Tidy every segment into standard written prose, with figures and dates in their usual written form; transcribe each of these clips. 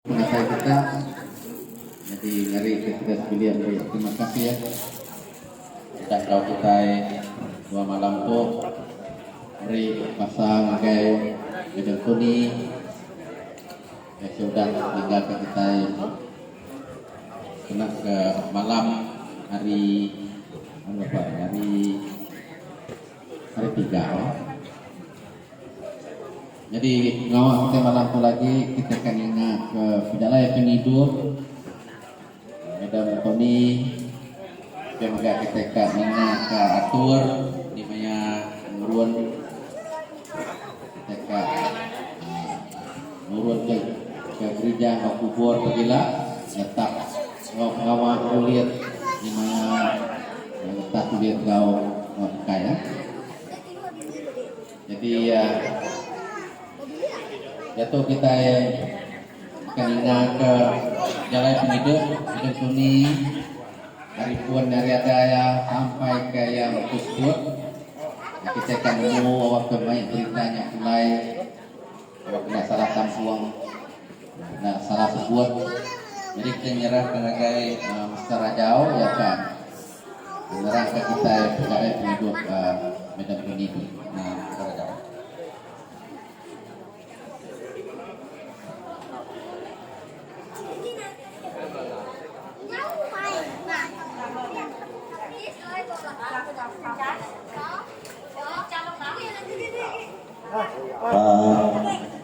Penatai kita nyadi ngari ke sida sebilik meri terima kasih udah enggau kitai dua malam tu meri basa ngagai Madam Tony ke udah ninggal ke kitai kena ke malam hari hari hari tiga. Nyadi pengawa kitai malam tu lagi kitai akan ninga ke pejalai pengidup Madam Tony pia mega kitai ka ninga ke atur ni maya nurun kitai ka uhh nurun ke ke gerija enggau kubur pagila netap enggau pengawa kulit ni maya ngetah kulit enggau bukai. Jadi diatu kitai akan ninga ke jalai pengidup Madam Tony ari pun ari ada iya sampai ke iya mutus sebut. Kitai akan nemu awak ke mai berita nya pulai awak enda salah kampung enda salah sebut. Jadi kitai nyerah ke ngagai Mister Rajau iya ka Nerangka kitai pejalai pengidup Madam Tony tu. Nah, Mister Rajau.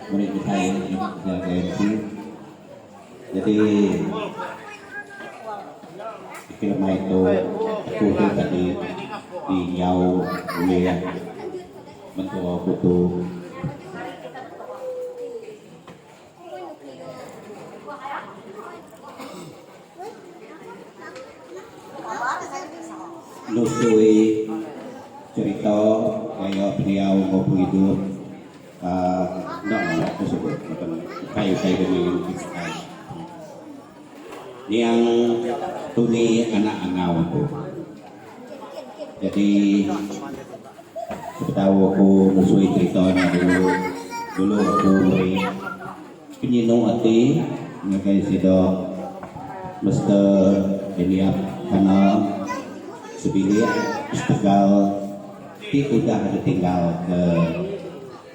Meri kitai ngagai MC. Jadi Iti lemai tu aku tu tadi di nyau ulih mentua aku tu. Nusui cherita gaya pendiau enggau pengidup uhh enda lama aku sebut laban ukai utai ke main ti bukai. Niang Tuni anak Angau tu. Jadi sebedau aku nusui cherita nya dulu, dulu aku meri penyinu ati ngagai sida Mister Eliab Kana sebilik setegal ti udah ditinggal ke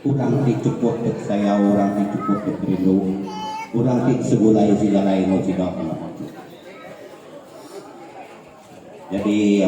orang ti chukup dikesayau, orang ti chukup dikerindu, orang ti segulai sejalai enggau sida. Jadi.